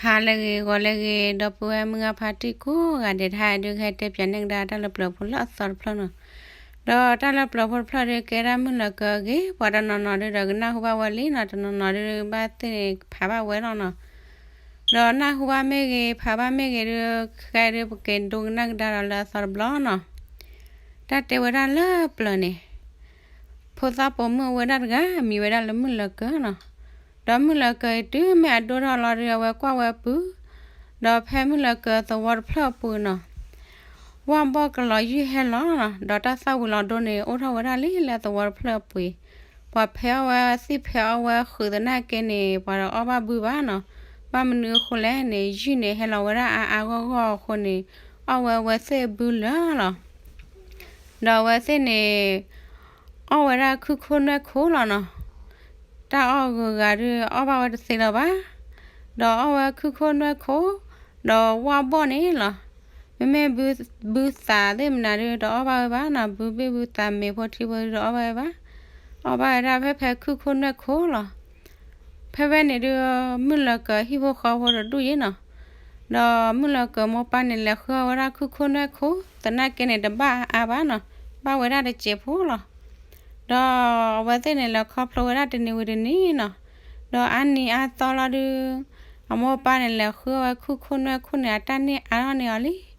ဟါလၢအဂ့ၤ ဂီၤလၢအဂ့ၤ ဒီပုၢ်ဝဲၢ်မုၢ်ဂၢ်ဖါတံၢ်ကိးဂၤဒဲး တဟါဒုးကဟဲတဲပၠးန့ၢ်ကဒါတၢ်လၢပျၢၤဖိလၢအသီတဖျၢၣ်နီၤ. ဒီးတၢ်လၢပျၢၤဖိတဖျၢၣ်ဒုးကဲဒၣ်မုၢ်လၢၤကၢအဂ့ၢ် ပှၤတနီၤနီၤဒုးဒီးကနၢ်ဟူဘၣ်ဝဲလံနီၤ, တနီၤနီၤဒုးဘၣ်သ့ၣ်န့ၣ်ဖးဘၣ်ဝဲလီၤနီၤ. ဒီးနၢ်ဟူဘၣ်မ့ၢ်ဂ့ၤ ဖးဘၣ်မ့ၢ်ဂ့ၤဒုး ခဲဒုးပက့ၤဒိကနၣ်ကဒါဒီးလၢအသီတဘျီနီၤ. တၢ်တဲဝဲဒၣ်လၢပျၢၤန့ၣ် ဖိသၣ်ပိာ်မုၣ်အိၣ်ဝဲဒၣ်တဂၤ မံၤဝဲဒၣ်လၢမုၢ်လၢၤကၢနီၤ. ဒီးမုၢ်လၢၤကၢအံၤတုၤမ့ၢ်အဒိၣ်ထီၣ်လီၤဒုး အဝဲကွၢ်ဝဲပုၢ်, ဒီးဖဲမုၢ်လၢၤကၢသဝီတဖျၢၣ်အပူၤနီၤ ဝၣ်ဘီၣ်ကလီၤယုၢ်ဟဲလီၤနီၤ, ဒီးတၢ်သၣ်ဝံၤလီၤဒိန့ၣ် အိၣ်ထီၣ်ဝဲဒၣ်လံလၢသဝီတဖျၢၣ်အပူၤအံၤ, ပှၤဖဲးအီၣ်ဝဲသံၣ်ဖဲးအီၣ်ဝဲဃုာ်သနာ်က့န့ၣ် ပှၤတအီၣ်ဘၣ်ဘုဘၣ်နီၤ. ဘၣ်မနုၤအဃိလဲၣ်န့ၣ် ယုၢ်န့ၣ်ဟဲလီၤဝဲဒၣ်အါအါဂီၢ်ဂီၢ်အဃိန့ၣ် အီၣ်ဝဲအဝဲသ့ၣ်အဘုလၢာ်လီၤ. ဒီးအဝဲသ့ၣ်န့ၣ် အီၣ်ဝဲဒၣ်ခုၣ်ခိၣ်နွဲၣ်ခိၣ်လီၤနီၤ. တၢ်အီၣ်ဂုၤဂၤဒုးအီၣ်ဘၣ်ဝဲတသ့လၢၤဘၣ်. ဒီးအီၣ်ဝဲခုၣ်ခိၣ်နွဲၣ်ခိၣ်, ဒီးဝၣ်ဘီၣ်န့ၣ်လီၤ. မ့မ့ၢ်ဘုသးသ့ၣ်မနုၤဒုးတအီၣ်ဘၣ်ဝဲဘၣ်နီၤ, ဘုဘ့ၣ်ဘုသးမ့ၤဖိထံဖိဒုးတအီၣ်ဘၣ်ဝဲဘၣ်. အီၣ်ဘၣ်ဝဲဒၣ်ဖဲဖဲခုၣ်ခိၣ်နွဲၣ်ခိၣ်လီၤ. ဖဲဖဲန့ၣ်ဒုး မုၢ်လၢၤကၢဟံၣ်ဖိဃီဖိတဒူၣ်ယဲနီၤ. ဒီးမုၢ်လၢၤကၢမိၢ်ပၢ်န့ၣ် လဲၤဃုအီၣ်ဝဲဒၣ်ခုၣ်ခိၣ်နွဲၣ်ခိၣ် သနာ်က့န့ၣ် တဘၣ်အါဘၣ်နီၤ, ဘၣ်ဝဲဒၣ်တစဲးဖိလီၤ. ဒီးအဝဲသ့ၣ်န့ၣ် လဲၤခီဖျိဝဲဒၣ်တနံၤဝံၤတနံၤနီၤ. ဒီးအါနံၤအါသီလီၤဒုး အမိၢ်ပၢ်န့ၣ် လဲၤဃုအီၣ်ဝဲခုၣ်ခိၣ်နွဲၣ်ခိၣ်န့ၣ် အတၢ်န့ၢ်အါထီၣ်န့ၢ်အီၤလံ. ဒီး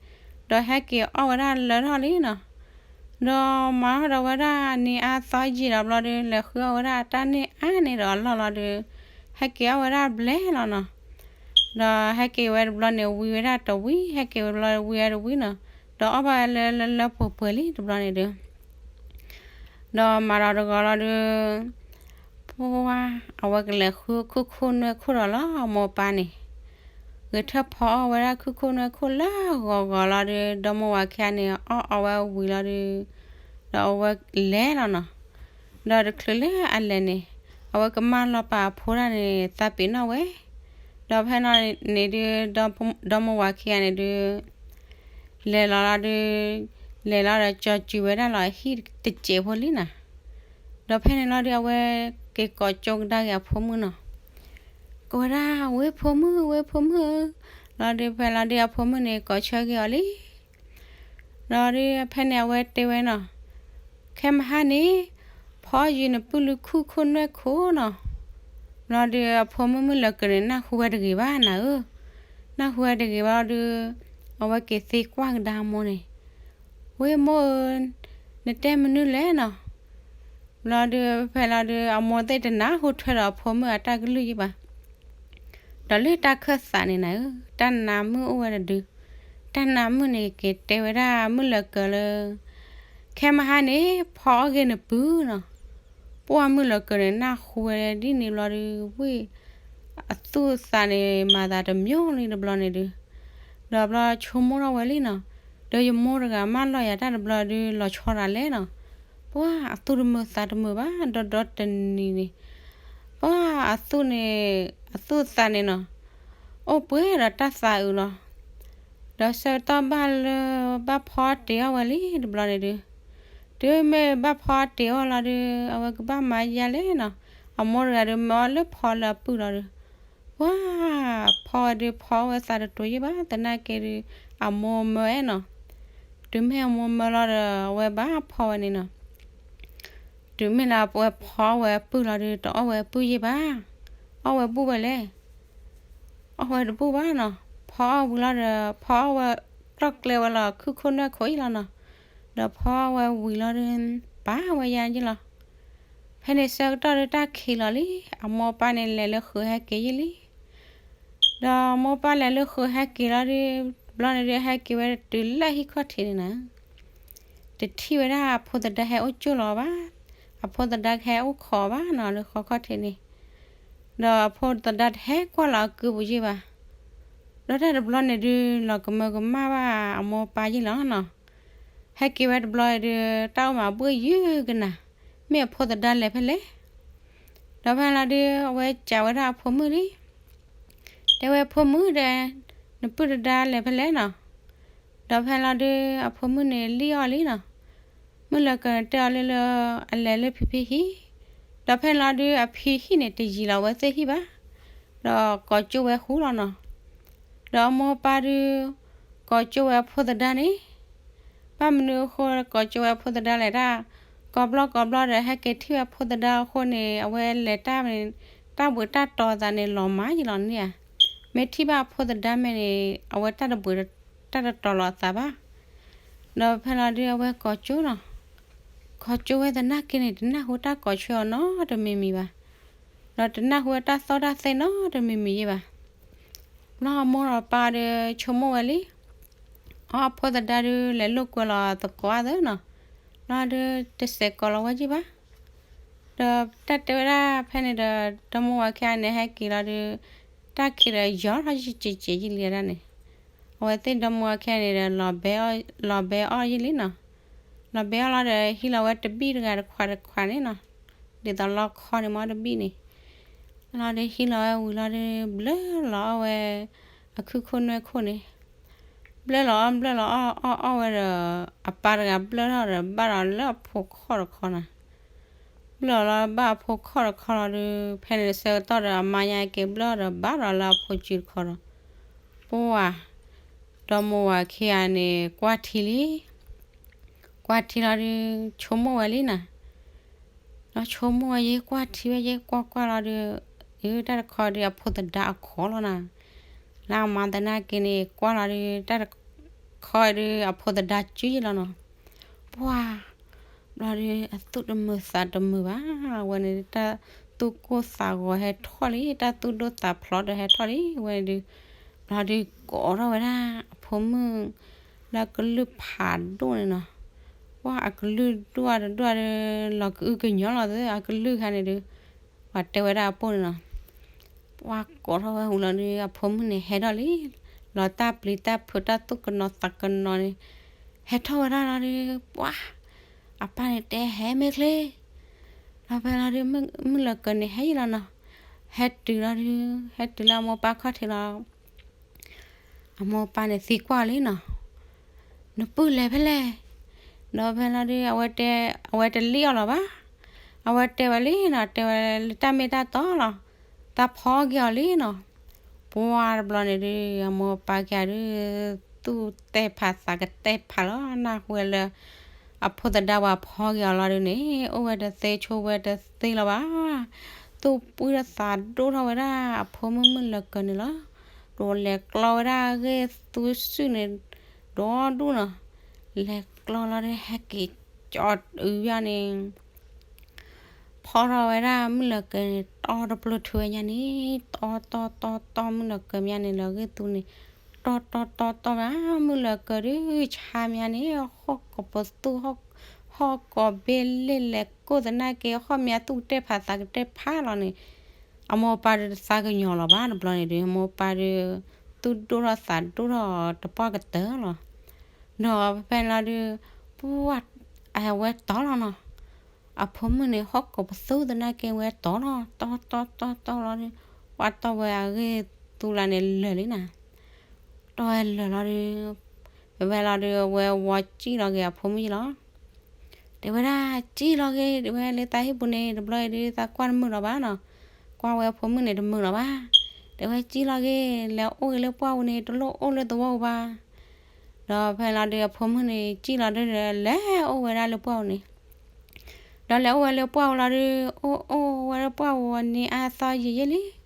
ဟဲက့ၤအီၣ်ဝဲဒၣ်လၢထီၣ်လံနီၤ. ဒီးမၤထီၣ်ဒီးဝဲဒၣ်နံၤအါသီယံာ်ဒီးဘျီဒုး လဲၤဃုအီၣ်ဝဲဒၣ်အတၢ်န့ၢ်အါန့ၢ်ဒီးအလီၢ်လီၤဒုး ဟဲက့ၤအီၣ်ဝဲဒၣ်ဘျဲၣ်လီၤနီၤ. ဒီးဟဲက့ၤဝဲတဘျီန့ၣ် ဝံဝဲဒၣ်တဝံၤ ဟဲက့ၤဝဲတဘျီဝံဝဲတဝံၤနီၤ. ဒီးအီၣ်ဘၣ်ဝဲလၢလၢလၢပှဲၤပှဲၤလံတဘျီန့ၣ်ဒုး ဒီးမၤဒီးတဂီၤလီၤဒုး ပှၤ အဝဲကလဲၤဃုခုၣ်ခိၣ်နွဲၣ်ခိၣ်ဒီးလီၤ အမိၢ်ပၢ်န့ၣ် ဂဲၤထၢၣ်ဖီအီၣ်ဝဲဒၣ်ခုၣ်ခိၣ်နွဲၣ်ခိၣ်လၢဂီၤဂီၤလီၤဒုး ဒီမိၢ်ဝၤခံဂၤန့ၣ် အီၣ်အီဝဲဝံၤလီၤဒုး ဒီးအဝဲလဲၤလီၤနီၤ. ဒီးတချုးလၢအလဲၤန့ၣ် အဝဲကမၢ်လီၤပာ်အဖိဒၣ်န့ၣ် သးပ့ၤနီၣ်ဝဲ ဒီးဖဲန့ၣ်န့ၣ်ဒုး ဒီမိၢ်ဝၤခံဂၤန့ၣ်ဒုး လဲၤလီၤလီၤဒုး လဲၤလီၤဒီးကၠီၤစုၤဝဲဒၣ်လီၤအဟံၣ်တစဲးဖိလံနီၤ. ဒီးဖဲန့ၣ်လီၤဒုး အဝဲက့ၤကိးကၠိကဒါက့ၤအဖိမုၣ်နီၤ. ကိးဝဲဒၣ် ဝဲၢ်ဖိမုၣ် ဝဲၢ်ဖိမုၣ်ဧၢ, လီၤဒုးဖဲလီၤဒုးအဖိမုၣ်န့ၣ် ကိးဆၢက့ၤအီၤလံ လီၤဒုးဖဲန့ၣ်အဝဲတဲဝဲနီၤ, ခဲမဟါန့ၣ် ဖီယုာ်နပုၢ်လုခုၣ်ခိၣ်နွဲၣ်ခိၣ်နီၤ. လီၤဒုးအဖိမုၣ်မုၢ်လၢၤကၢန့ၣ် နၢ်ဟူဝဲတဂ့ၤဘၣ်နၤဧၢ, နၢ်ဟူဝဲတဂ့ၤဘၣ်လီၤဒုး အဝဲက့ၤသံကွၢ်ကဒါအမိၢ်န့ၣ်, ဝဲၢ်မိၢ်ဧၢ, နတဲမနုၤလဲၣ်နီၤ. လီၤဒုးဖဲလီၤဒုး အမိၢ်သ့ၣ်တနၢ်ဟူထွဲဒီးအဖိမုၣ်အတၢ်ကလုၢ်ယံၤဘၣ် ဒီးလၢတၢ်ခၢၣ်သးန့ၣ်နၤဧၢ, တၢ်နါမုၣ်အိၣ်ဝဲတဒု, တၢ်နါမုၣ်န့ၣ်က့ၤတဲဝဲဒၣ်မုၢ်လၢၤကၢလၢ ခဲမဟါန့ၣ် ဖီအီၣ်ဂ့ၤနပုၢ်နီၤ. ပှၢ်မုၢ်လၢၤကၢန့ၣ် နၢ်ဟူဝဲဒ်န့ၣ်ဘျီဒုး ဝဲၢ်အသူၣ်အသးန့ၣ် မၤသးတမျိၤလံတဘျီန့ၣ်ဒုး, ဒီးဘျီဆိကမိၣ်ထီၣ်ဝဲလံနီၤ, ဒီးယမိၢ်တဂၤမၢလီၤယၤတၢ်တဘျီဒုး လီၤဆီတၢ်လဲၣ်နီၤ. ပှၢ်အသူၣ်တမုာ်သးတမုာ်ဘၣ် ဒီဒီတနံၤန့ၣ်, ပှၢ်အသူၣ်န့ၣ် အသူၣ်အသးန့ၣ်နီၤ အိၣ်ပှဲၤဒီးတၢ်သးအုးလီၤ. ဒီးဆၢကတီၢ်ဘၣ်လၢ ဘၣ်ဖီတ့ၢ်အီၣ်ဝဲလံတဘျီန့ၣ်ဒုး, တုၤမ့ၢ်ဘၣ်ဖီတ့ၢ်အီၣ်လီၤဒုး အဝဲကဘၣ်မၤယါလဲၣ်နီၤ. အမိၢ်တဂၤဒုး မၢအီၣ်လၢဖီလၢအပုၢ်လီၤဒုး, ပှၢ်ဖီဝဲဒုး ဖီဝဲသးတတိၤယံၤဘၣ် သနာ်က့ဒုး အမိၢ်မၢအဲၣ်နီၤ. တုၤမ့ၢ်အမိၢ်မၢလီၤဒီး အဝဲဘၣ်ဖီဝဲန့ၣ်နီၤ. တုၤမ့ၢ်လၢအဝဲဖီအီၣ်ဝဲအပုၢ်လီၤဒုး တအီၣ်ဝဲအပုၢ်ယံၤဘၣ်, အီၣ်ဝဲဘူၣ်ဝဲလဲၣ်. အီၣ်ဝဲတဘူၣ်ဘၣ်နီၤ, ဖီအီၣ်ဝံၤလီၤဒီး ဖီအီၣ်ဝဲ ကျီၢ်ကျဲဝဲလီၤ ခုၣ်ခိၣ်နွဲၣ်ခိၣ်အံၤလီၤနီၤ. ဒီးဖီအီၣ်ဝဲဝံၤလီၤဒုး ပာ်ဝဲယါယံၤလီၤ. ဖဲန့ၣ်ဆၢကတီၢ်ဒုးတၢ်ခံးလီၤလံ, အမိၢ်ပၢ်န့ၣ်လဲၤလၢဃုာ်ဟဲက့ၤယံၤလံ. ဒီးမိၢ်ပၢ်လဲၤလၢဃုာ်ဟဲက့ၤလီၤဒုး ဘျီန့ၣ်ဒုး ဟဲက့ၤဝဲတုၤလၢဟံၣ်ခီၣ်ထံးန့ၣ်နၤ တထံၣ်ဝဲဒၣ်အဖိသဒါဟဲအိၣ်ကၠိၣ်လီၤဘၣ်, အဖိသဒါကဟဲအိၣ်ခိးဘၣ်နီၤ လၢဃီခီၣ်ထံးန့ၣ်, ဒီးအဖိသဒါတဟဲကွၢ်လီၤအကုပူၤယံၤဘၣ်. ဒီးတၢ်တဘျီန့ၣ်ဒုး လီၤကမၢကမၣ်ဘၣ်အမိၢ်ပၢ်ယံၤလီၤနီၤ. ဟဲက့ၤဝဲတဘျီဒုး တၢ်အိၣ်မးဘှ့ၣ်ယုၢ်ကနၤ, မ့ၢ်အဖိသဒါလဲၤဖဲလဲၣ်. ဒီးဖဲလီၤဒုး အဝဲစံးဝဲဒၣ်အဖိမုၣ်လံ တဲဝဲဖိမုၣ်ဒီး နပုၢ်သဒါလဲၤဖဲလဲၣ်နီၤ. ဒီးဖဲလီၤဒုး အဖိမုၣ်န့ၣ်လံၣ်အီၤလံနီၤ. မုၢ်လၢကၢန့ၣ်တဲအီၤလၢလၢ အလဲၤလၢဖံဖံဟံၣ်, ဒီးဖဲလီၤဒုးအဖံဟံၣ်န့ၣ် တယံာ်လီၤအဝဲသ့ၣ်ဟံၣ်ဘၣ်, ဒီးကိးကၠိဝဲဃူလီၤနီၤ. ဒီးအမိၢ်အပၢ်ဒုး ကိးကၠိဝဲအဖိသဒါန့ၣ်, ဘၣ်မနုၤအဃိကိးကၠိဝဲအဖိသဒါလဲၣ်တၢ်, ကိးဘျီကိးဘျီဒီး ဟဲက့ၤထံၣ်ဝဲအဖိသဒါအဃိန့ၣ် အဝဲလဲၤတၢ်န့ၣ် တၢ်ဘှံးတၢ်တီၤအသးန့ၣ် လီၤမးယံလီၤန့ၣ်ဧါ. မ့ၢ်ထံၣ်ဘၣ်အဖိသဒါမဲာ်န့ၣ် အဝဲတၢ်တဘှံးတၢ်တတီၤလီၤအသးဘၣ်. ဒီးဖဲလီၤဒုး အဝဲကိးကၠိလီၤ. ကိးကၠိဝဲသနာ်က့န့ၣ် တနၢ်ဟူတၢ်ကိးဆၢအီၤနီတမံၤမံၤဘၣ်. ဒီးတနၢ်ဟူဝဲတၢ်သီၣ်တၢ်သဲနီတမံၤမံၤယဲဘၣ်. ဘျီအမိၢ်အပၢ်ဒီးဆိကမိၣ်ဝဲလံ, အီ အဖိသဒါဒုး လဲၤလိာ်ကွဲလီၤသကိးအသးနီၤ, ဘျီဒုး တစဲးကိးလီၤဝဲယဲဘၣ်. ဒီးတၢ်တဲဝဲဒၣ်ဖဲန့ၣ်ဒီး ဒီမါဝၤခံဂၤန့ၣ် ဟဲက့ၤလီၤဒုး တၢ်ခံးဒီးယီၤထီၣ်ယံာ်က့ၤက့ၤယံာ်လံဒၣ်န့ၣ်, အဝဲသ့ၣ်ဒီမါဝၤခံဂၤန့ၣ်ဒီး လီၤဘဲအီၣ်ယံာ်လံနီၤ. လီၤဘဲအီၣ်လီၤဒီး ဟံးလီၤဝဲတဘံၣ်တဂၤတခွးတခွးန့ၣ်နီၤ, ဒ်သိးလီခီန့ၣ်မ့ၢ်တဘံၣ်န့ၣ် လီၤဒုး ဟံးလီၤဝဲဝံၤလီၤဒုး ဘျၢလီၤအီၣ်ဝဲ အခုၣ်ခိၣ်နွဲၣ်ခိၣ်န့ၣ်, ဘျၢလီၤအီၣ်ဘျၢလီၤအီၣ်အီၣ်အီၣ်ဝဲဒီး အပၢ်တဂၤဘျၢထီၣ်ဒီး ဘၣ်ဒီးလၢအဖိခီၣ်တခီနီၤ. ဘျၢလီၤဘၣ်အဖိခီၣ်တခီလီၤဒုး ဖဲန့ၣ်ဆၢကတီၢ်ဒီး အမါညါက့ၤဘျၢဒီး ဘၣ်ဒီးလၢအဖိစုတခီဒီး ပှၤ ဒီမါဝၤခံဂၤန့ၣ် ကွၢ်ထံလံ, ကွၢ်ထံလီၤဒုး ဆိကမိၣ်ဝဲလံနီၤ. ဒီးဆိကမိၣ်ဝဲ ယဲကွၢ်ထံဝဲ ယဲကွၢ်ကွၢ်လီၤဒုး တၢ်တခီဒုး အဖိသဒါအခိၣ်လီၤနီၤ. လၢအမါသနာ်က့န့ၣ် ကွၢ်လီၤဒုး တၢ်တခီဒုး အဖိသဒါစုယံာ်လီၤနီၤ. ပှၤ ဘျီဒုး အသူၣ်တမုာ်သးတမုာ်ဘၣ်, အဝဲန့ၣ် တၢ်သူၣ်ကိၢ်သးဂီၤဟဲထီၣ်လံ, တၢ်သူၣ်ဒိၣ်သးဖျိးဒီးဟဲထီၣ်လံ, အဝဲန့ၣ်ဒုး ဘျီဒုး ကိးထီၣ်ဝဲဒၣ် အဖိမုၣ် လၢကလုၢ်ဖးဒိၣ်န့ၣ်နီၤ. ပှၤအကလုၢ်ဒိၣ်တဒိၣ်ဒီး လီၤကအုကညီလီၤသၢ အကလုၢ်ခါန့ၣ်ဒုး ပှၤတဲဝဲဒၣ်အပိၢ်န့ၣ်နီၤ. ပှၤကိးထီၣ်ဝဲဝံၤလီၤဒုး အဖိမုၣ်န့ၣ် ဟဲထီၣ်လံ, လီၤတၢ်ပျံၤတၢ်ဖုးတၢ်သူၣ်ကနိးသးကနိးန့ၣ် ဟဲထီၣ်ဝဲဒၣ်လီၤဒုး ပှၤ အပၢ်န့ၣ်တဲ ဟဲမ့ၢ်ချ့ ဒီးဖဲလီၤဒုး မုၣ်လၢကၢၤန့ၣ် ဟဲယံာ်လီၤနီၤ. ဟဲတုၤလီၤဒုး ဟဲတုၤလၢအမိၢ်ပၢ်ခီၣ်ထံးလီၤ. အမိၢ်ပၢ်န့ၣ်သံကွၢ်လံနီၤ, နပုၢ်လဲၤဖဲလဲၣ်. ဒီးဖဲလီၤဒုး အဝဲတဲ အဝဲတလံၣ်အီၤလီၤဘၣ်. အဝဲတဲဝဲလံနီၤ, တဲဝဲလၢတၢ်မ့ၢ်တၢ်တီလီၤ. သးဖီက့ၤအီၤလံနီၤ. ပှၤတဘျီန့ၣ်ဒုး အမိၢ်ပၢ်ခံဂၤဒုး သူၣ်တဲဖးသးကတဲဖးလီၤ. နၢ်ဟူဝဲလၢ အဖိသဒါပှၤဖီက့ၤအီၤလီၤဒုးန့ၣ် အိၣ်ဝဲတသ့ဆိးဝဲတသ့လၢၤဘၣ်. သူၣ်ပှံၢ်ထီၣ်သးဒိၣ်ထီၣ်ဝဲဒၣ် အဖိမုၣ်မုၣ်လၢကၢၤန့ၣ်လီၤ. ဒီးလဲၤကျီဝဲဒၣ်အဂ့ၢ်သူစုၣ်န့ၣ် ဒီဒူၣ်နီၤ. လဲၤကျီလီၤဒုး ဟဲက့ၤကၠီအုးယါန့ၣ် ဖီထီၣ်ဝဲဒၣ်မုၣ်လၢကၢၤန့ၣ် တီတပျိၤထုဝဲညါန့ၣ် တီတီတီတီ မုၣ်လၢကၢၤမးန့ၣ် လၢအဂ့ၢ်သူန့ၣ် တီတီတီတီမး မုၣ်လၢကၢၤဒုး ဆါမးန့ၣ် ဟီၣ်ကိးပသူ ဟီၣ်ကိးဘ့ၣ်လ့ၣ်လဲၤကိၢ်သနာ်က့ ဟီၣ်မးသူၣ်တဲဖးသးကတဲဖးလီၤန့ၣ် အမိၢ်ပၢ်ဒုးတသးကညီၤလီၤဘၣ်တဘျီန့ၣ်ဒုး အမိၢ်ပၢ်ဒုး သူၣ်ဒိၣ်ထီၣ်သးဒိၣ်ထီၣ်တပှၢ်ကတၢၢ်လီၤ. ဒီးဖဲန့ၣ်လီၤဒုး ပှၤ အဝဲတီလီၤနီၤ. အဖိမုၣ်န့ၣ် ဟီၣ်ကိးပသူသနာ်က့ဝဲတီလီၤ တီတီတီတီလီၤဒုး ပှၤတီဝဲအဂ့ၢ်သူလၢန့ၣ်လၢာ်လံနီၤ. တီဝဲလၢာ်လီၤဒုး ဖဲဝဲလီၤဒုး အဝဲဝီစံၣ်လီၤက့ၤအဖိမုၣ်ယံလီၤ. တဲဝဲဒၣ် စံၣ်လီၤက့ၤ တဲဝဲလၢသးဟံၣ်ပူၤန့ၣ် တဘျီအံၤဒုး သးကွၢ်တမုာ်လီၤဘၣ်နီၤ. ကွၢ်ဝဲအဖိမုၣ်န့ၣ်တမုာ်လီၤဘၣ်. တဲဝဲစံၣ်လီၤက့ၤ လဲၤအိၣ်ဂ့ၤလၢပှၢ်ပူၤန့ၣ် တလိၣ်အိၣ်လၢသဝီပူၤဘၣ်. ဒီးဖဲလီၤဒုး အဖိမုၣ်န့ၣ် စံၣ်လီၤဒုး လဲၤအိၣ်ဝဲဒၣ်လၢပှၢ်ပူၤန့ၣ် ဒီးလဲၤအိၣ်ဝဲလၢပှၢ်ပူၤလီၤဒုး အိၣ်အိၣ်ဝဲလၢပှၢ်ပူၤန့ၣ် အါသီယံာ်ယံာ်လံ. ဒီး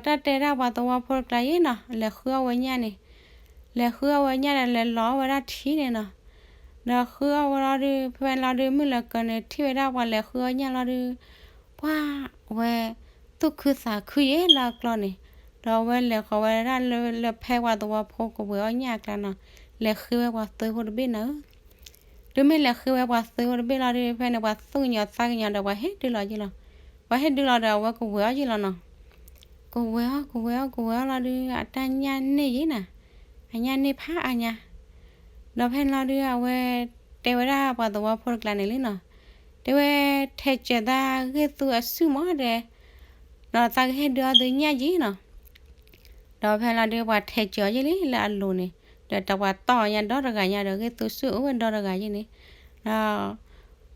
တၢ်တဲဒၣ်ပှၤသဝီဖိတကျါယံာ်နီၤ လဲၤဃုအီၣ်ဝဲညၣ်န့ၣ် လဲၤဃုအီၣ်ဝဲညၣ်ဒီး လဲၤလီၤအီၣ်ဝဲဒၣ်ထံန့ၣ်နီၤ. ဒီးဃုအီၣ်ဝဲလီၤဒုး ဖဲလီၤဒုး မုၣ်လၢကၢၤန့ၣ် ထံၣ်ဝဲဒၣ်ပှၤလဲၤဃုအီၣ်ညၣ်လီၤဒုး ပှၤ အဝဲ သူၣ်ခုသးခုယံာ်လၢအကျီန့ၣ် ဒီးအဝဲလဲၤဃီၤဝဲဒၣ်လၢ လၢဖဲပှၤသဝီဖိကဝဲၤအီၣ်ညၣ်အကျါနီၤ လဲၤဃ့ဝဲပှၤသုးဖိတဘ့ၣ်နၤဧၢ. တုၤမ့ၢ်လဲၤဃ့ဝဲပှၤသုးဖိတဘ့ၣ်လီၤဒုး ဖဲန့ၣ် ပှၤသူၣ်ကညီၤသးကညီၤဒီး ပှၤဟ့ၣ်ဒုးလီၤယံာ်လီၤ. ပှၤဟ့ၣ်ဒုးလီၤဒီး အဝဲကဝဲၤအီၣ်ယံာ်လီၤနီၤ. ကဝဲၤအီၣ် ကဝဲၤအီၣ် ကဝဲၤအီၣ်လီၤဒုး အတၢ်ညၣ်န့ၢ်ယံာ်နၤ အညၣ်န့ၢ်ဖးအါညါ. ဒီးဖဲန့ၣ်လီၤဒုး အဝဲတဲဝဲဒၣ်ပှၤသဝီဖိတကျါန့ၣ်လံနီၤ တဲဝဲ ထဲးစၢၤသးဂ့ၢ်သူအစုမီၣ်ဒဲး ဒီးသးကဟ့ၣ်ဒုးအီၤသုညၣ်ယံာ်နီၤ. ဒီးဖဲလီၤဒုး ပှၤထဲးစၢၤအီၤယံာ်လံ လၢအလိၤန့ၣ် ဒီးတၢ်ပှၤတီၢ်အီၤညၣ်ဒီတဂၤညါဒီး ဂ့ၢ်သူစုအိၣ်ဝဲဒီတဂၤယံာ်န့ၣ် ဒီး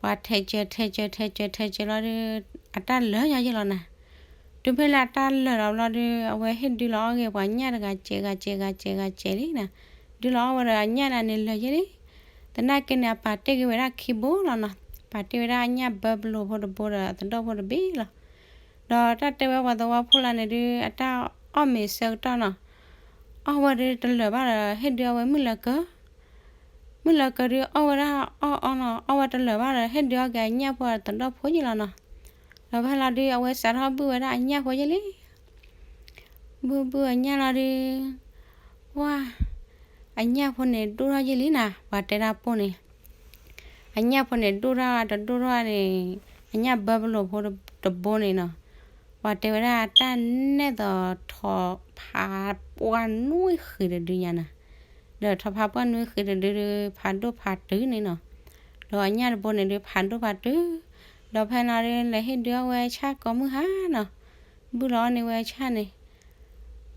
ပှၤထဲးစၢၤ ထဲးစၢၤ ထဲးစၢၤ ထဲးစၢၤလီၤဒုး အတၢ်လၢာ်ညီယံာ်လီၤနၤ. တုၤမ့ၢ်လၢအတၢ်လၢာ်လီၤဘျီဒီး အဝဲဟ့ၣ်ဒုးလီၤအီၣ်ဂ့ၤပှၤညၣ်တဂၤစဲးဂၤစဲးဂၤစဲးဂၤစဲးလံနီၤ. ဒုးလီၤအီၣ်ဝဲဒီးအညၣ်န့ၣ် လဲၤယဲလံ. သနာ်က့န့ၣ် အပာ်တ့ၢ်က့ၤဝဲဒၣ်ခံဘိလီၤနီၤ. ပာ်တ့ၢ်ဝဲဒၣ်အညၣ်ဘၢပလိာ်ဖိတဘိဒီးအသဒီၣ်ဖိတဘ့ၣ်လီၤ. ဒီးတၢ်တဲဝဲပှၤသဝီဖိလၢန့ၣ်ဒုး အတၢ်အီၣ်မ့ၤဆၢကတီၢ်နီၤ, အီၣ်ဝဲဒုးတလၢာ်ဘၣ်ဒီး ဟ့ၣ်ဒုးအီၣ်ဝဲမုၢ်လၢၤကၢၤ မုၢ်လၢၤကၢၤဒုးအီၣ်ဝဲဒၣ်အီၣ်အီနီၤ, အီၣ်ဝဲတလၢာ်ဘၣ်ဒီး ဟ့ၣ်ဒုးအီၣ်က့ၤအညၣ်ဖိသဒီၣ်ဖိယဲလီၤနီၤ. ဒီးဖဲလီၤဒုး အဝဲစးထီၣ်ဘုၣ်ဝဲဒၣ်အညၣ်ဖိယဲလံ. ဘုၣ်ဘုၣ်အညၣ်လီၤဒုး, ပှၢ်, အညၣ်ဖိန့ၣ်ဒိၣ်ထီၣ်ယဲလံနီၤ, ပှၤတဲဒၣ်ပိၢ်န့ၣ် အညၣ်ဖိန့ၣ်ဒိၣ်ထီၣ်တဒိၣ်ထီၣ်န့ၣ်, အညၣ်ဘၢပလိာ်ဖိတဘိန့ၣ်နီၤ, ပှၤတဲဝဲဒၣ်အတၢ်နဲၣ်သိးထိးဖးပှၢ်နွံဃံးတဒုညါနီၤ. ဒီးထိးဖးပှၢ်နွံဃံးတဒုဒုး ဖးဒိၣ်ဖးတုၤန့ၣ်နီၤ. ဒီးအညၣ်တဘိန့ၣ်ဒုး ဖးဒိၣ်ဖးတုၤ, ဒီးဖဲလီၤဒုး လဲၤဟ့ၣ်ဒုးအီၣ်ဝဲဆၣ်ကိးမုၢ်ဟါနီၤ. ဘုၣ်လီၤအီၣ်န့ၢ်ဝဲဆၣ်န့ၣ်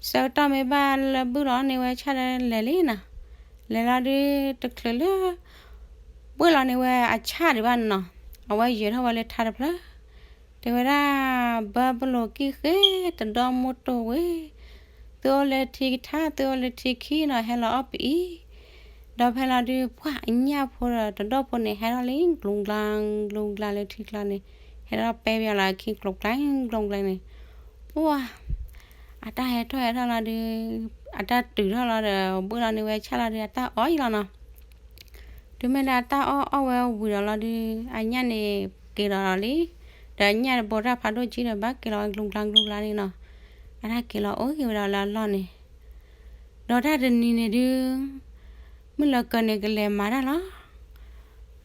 ဆၢကတီၢ်မ့ၢ်ဘၣ်လၢဘုၣ်လီၤန့ၢ်ဝဲဆၣ်ဒီးလဲၤလံနီၤ. လဲၤလီၤဒုးတချုးလၢ ဘှ့ၣ်လီၤန့ၢ်ဝဲအဆၣ်ဒံးဘၣ်န့ၣ်နီၤ, အဝဲယဲၤထီၣ်ဝဲလၢထါတဖျၢၣ်, တဲဝဲဒၣ် ဘၢပလိာ်ကံၢ်ဃ့ တဒီမိၢ်တိၢ်ဝဲ, သုအိၣ်လၢထံကထါ သုအိၣ်လၢထံခံနီၤ, ဟဲလီၤအီၣ်ပအံၤ. ဒီးဖဲလီၤဒုး ပှၢ်အညၣ်ဖိဒီးတဒီၣ်ဖိန့ၣ် ဟဲထီၣ်လံ ကျူၤကျါ ကျူၤကျါလၢထံကျါန့ၣ်, ဟဲထီၣ်ပဲပယီၤလီၤခံ ကျိၤကျါကျိၤကျါန့ၣ်, ပှၢ် အတၢ်ဟဲထီၣ်ဟဲထီၣ်လီၤဒုး အတၢ်တုၤထီၣ်လီၤဒီး ဘှ့ၣ်လီၤန့ၢ်ဝဲဆၣ်လီၤဒုး အတၢ်အီၣ်ယဲလီၤနီၤ. တုၤမ့ၢ်လၢအတၢ်အီၣ်အီၣ်ဝဲဝံၤဒီးလီၤဒုး အညၣ်န့ၣ်က့ၤလီၤလံ, ဒီးအညၣ်တဘိတၢ်ဖးဒိၣ်ကံဒီးဘၣ်က့ၤလီၤဝဲကျူၤကျါကျူၤကျါန့ၣ်နီၤ, အတၢ်က့ၤလီၤအိၣ်ဂ့ၤဝဲဒီးလၢအလီၢ်န့ၣ်, ဒီးတၢ်တနံၤန့ၣ်ဒုး မုၢ်လၢၤကၢၤန့ၣ်ကလဲၤမၤတၢ်လီၤ.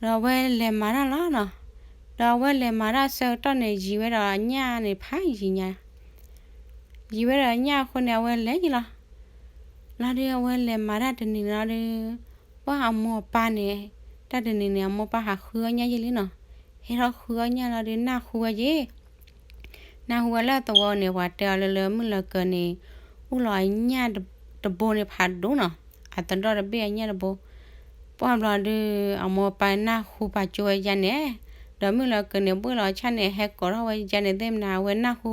ဒီးအဝဲလဲၤမၤတၢ်လီၤနီၤ. ဒီးအဝဲလဲၤမၤတၢ်ဆၢကတီၢ်န့ၣ် ယံာ်ဝဲဒီးအညၣ်န့ၣ်ဖးယံာ်ညါ, ယံာ်ဝဲဒီးအညၣ်အဃိန့ၣ် အဝဲလဲၤယံာ်လီၤ. လီၤဒုးအဝဲလဲၤမၤတၢ်တနံၤန့ၣ်လီၤဒုး ပှၢ်အမိၢ်အပၢ်န့ၣ်, တၢ်တနံၤန့ၣ် အမိၢ်ပၢ်ဟးဃုအီၣ်ညၣ်ယဲလံနီၤ. ဟဲထီၣ်ဃုအီၣ်ညၣ်လီၤဒုး နၢ်ဟူဝဲယဲ နၢ်ဟူဝဲလၢသဝီန့ၣ် ပှၤတဲအီၤလၢလၢမုၢ်လၢၤကၢၤန့ၣ် အိၣ်လီၤအညၣ်တဘိန့ၣ်ဖးဒိၣ်နီၤ, အသဒီၣ်တဘ့ၣ်အညၣ်တဘိ. ပှၢ်ဘျီဒုး အမိၢ်အပၢ်နၢ်ဟူပာ်ကၠိဝဲယါန့ၣ်, ဒီးမုၢ်လၢၤကၢၤန့ၣ် ဘှ့ၣ်လီၤဆၣ်န့ၣ် ဟဲကိးထီၣ်ဝဲယါန့ၣ်သ့ၣ်မနၤ အဝဲနၢ်ဟူ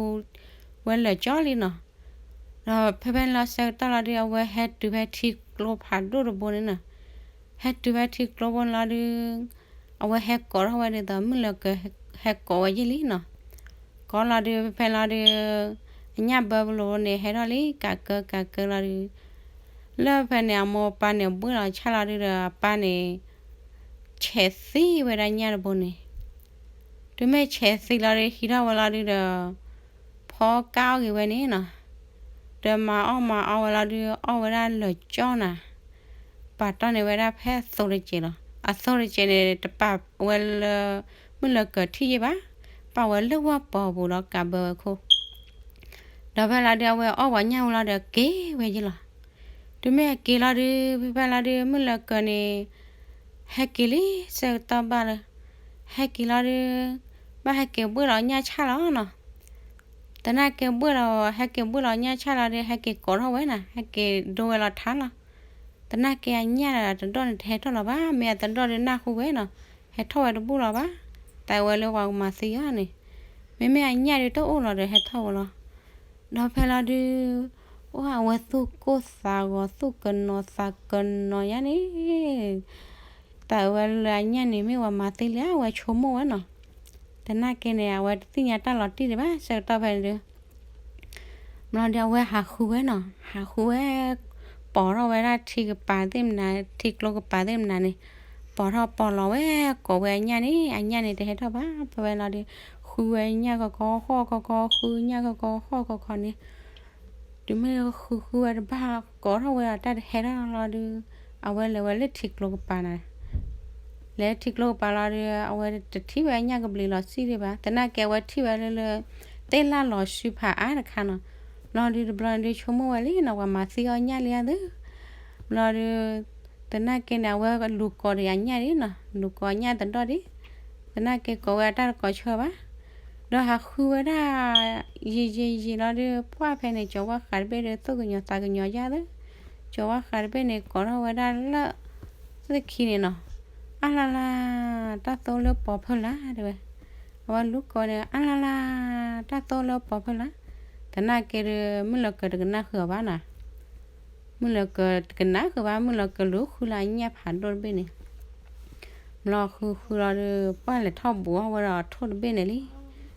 ဝဲလၢာ်ကၠီလံနီၤ. ဒီးဖဲဖဲန့ၣ်လီၤဆၢကတီၢ်လီၤဒုး အဝဲဟဲတုၤဖဲထံကျိဖးဒိၣ်တဘိန့ၣ်နီၤ. ဟဲတုၤဖဲထံကျိဘိန့ၣ်လီၤဒုး အဝဲဟဲကိးထီၣ်ဝဲဒ်သိးမုၢ်လၢၤကၢၤဟဲကိးဝဲယဲလံနီၤ. ကိးလီၤဒုး ဖဲဖဲလီၤဒုး အညၣ်ဘၢပလိာ်န့ၣ် ဟဲထီၣ်လံ ကးကၢကးကၢလီၤဒုး လၢဖဲန့ၣ် အမိၢ်အပၢ်န့ၣ် ဘှ့ၣ်လီၤဆၣ်လီၤဒုးဒီး အပၢ်န့ၣ် ဆဲးသံဝဲဒၣ်ညၣ်တဘိန့ၣ်, တုၤမ့ၢ်ဆဲးသံလီၤဒုး ဟံးထီၣ်ဝဲလီၤဒုးဒီး ဖီကၣ်အီၣ်ဂ့ၤဝဲန့ၣ်နီၤ. ဒီးမၤအီၣ်မၤအီဝဲလီၤဒုး အီၣ်ဝဲဒၣ်လၢာ်ကၠီနၤ, ပာ်တီၢ်န့ၢ်ဝဲဒၣ်ဖဲအသိတစဲးလီၤ. အသိတစဲးန့ၣ် တပာ်ဝဲလၢ မုၢ်လၢၤကၢၤထံၣ်ယဲဘၣ်, ပာ်ဝဲလၢဝၢ်ပီၤပူၤဒီးကးဘၢဝဲခိၣ် ဒီးဖဲလီၤဒုး အဝဲအီၣ်ဝဲညၣ်ဝံၤလီၤဒီးက့ၤဝဲယဲလီၤ. တုၤမ့ၢ်အက့ၤလီၤဒုး ဖဲဖဲလီၤဒုး မုၢ်လၢၤကၢၤန့ၣ် ဟဲက့ၤလံဆၢကတီၢ်ဘၣ်လၢ ဟဲက့ၤလီၤဒုး ဘၣ်ဟဲက့ၤဘှ့ၣ်လီၤညၣ်ဆၣ်လီၤနီၤ. သနာ်က့ဘှ့ၣ်လီၤ ဟဲက့ၤဘှ့ၣ်လီၤညၣ်ဆၣ်လီၤဒုး ဟဲက့ၤကိးထီၣ်ဝဲနီၤ ဟဲက့ၤဒိဝဲလီၤထါလီၤ. သနာ်က့အညၣ်ဒီးတဒီၣ်န့ၣ် တဟဲထီၣ်လီၤဘၣ်, မ့ၢ်အသဒီၣ်ဒုးနၢ်ဟူဝဲနီၤ, ဟဲထီၣ်ဝဲတဘူၣ်လီၤဘၣ်, သးဝဲလၢပှၤကမၤသံအီၤန့ၣ်, မ့မ့ၢ်အညၣ်ဒုးတအိၣ်လီၤဒီးဟဲထီၣ်ဝဲလီၤ. ဒီးဖဲလီၤဒုး အိၣ်အဝဲသူၣ်ကိၢ်သးဂီၤ သူၣ်ကနီၤသးကနီၤယါန့ၣ် သးဝဲလၢအညၣ်န့ၣ် မ့ၢ်ဝဲမၤသံလံ အဝဲဆိကမိၣ်ဝဲနီၤ. သနာ်က့န့ၣ် အဝဲတသ့ၣ်ညါတၢ်လီၤတံၢ်ဒံးဘၣ် ဆၢကတီၢ်ဖဲန့ၣ်ဒုး ဘျီဒုးအဝဲဟးဃုဝဲနီၤ, ဟးဃုဝဲ ပိာ်ထီၣ်ဝဲဒၣ်ထံကပၤသ့ၣ်မနၤ ထံကျိကပၤသ့ၣ်မနၤန့ၣ်, ပိာ်ထီၣ်ပိာ်လီၤဝဲ ကိးဝဲအညၣ်န့ၣ် အညၣ်န့ၣ်တဟဲထီၣ်ဘၣ် ဖဲဝဲလီၤဒုး ဃုဝဲညၣ်ကီကီဟီၣ်ကီကီ ဃုညၣ်ကီကီဟီၣ်ကီကီန့ၣ် တုၤမ့ၢ်ဃုဃုဝဲတဘၣ် ကိးထီၣ်ဝဲအတၢ်တဟဲထီၣ်လီၤဒုး အဝဲလဲၤဝဲလၢထံကျိကပၤန့ၣ် လဲၤထံကျိကပၤလီၤဒုး အဝဲတထံၣ်ဝဲညၣ်ကဘျံးလီၤစံၣ်ဒံးဘၣ်, သနာ်က့အဝဲထံၣ်ဝဲလၢလၢ သ့ၣ်လၣ်လီၤဆူဖးအါတခါနီၤ, လီၤဒုးတဘျီန့ၣ်ဒုးဆိကမိၣ်ဝဲလံနီၤ ပှၤမၤသံအီၣ်ညၣ်လံဧါသ့ၣ်, ဘျီဒုး သနာ်က့န့ၣ် အဝဲလူၤကိးဒံးအညၣ်ဒံးနီၤ လူၤကိးအညၣ်သဒီၣ်ဒံး, သနာ်က့ကိးဝဲအတၢ်တကိးဆၢဘၣ် ဒီးဟးဃုဝဲဒၣ် ယံာ်ယံာ်ယံာ်လီၤဒုး ပှၢ်ဖဲန့ၣ် ကၠီၤဝါဃးတဘ့ၣ်ဒုး သူၣ်ကညီၤသးကညီၤယါသ့ၣ်, ကၠီၤဝါဃးတဘ့ၣ်န့ၣ် ကိးထီၣ်ဝဲဒၣ်လၢ သ့ၣ်ခံန့ၣ်နီၤ, အါလါလါ တၢ်သိလၢပိာ်ဖၢလၢ်တဲဝဲ, အဝဲလူၤကိးန့ၣ် အါလါလါ တၢ်သိလၢပိာ်ဖၢလၢ် သနာ်က့ဒီး မုၢ်လီၤကၢၤတကနၣ်ဃုာ်အီၤဘၣ်နီၤ. မုၢ်လီၤကၢၤတကနၣ်ဃုာ်ဘၣ်, မုၢ်လီၤကၢၤလူၤဃုလၢအညၣ်ဖးဒိၣ်တဘ့ၣ်န့ၣ် ဘျီဃုဃုလီၤဒီး ပှၢ်လဲၤထီၣ်ဘူးထီၣ်ဝဲဒီးထိၣ်တဘ့ၣ်န့ၣ်လံ.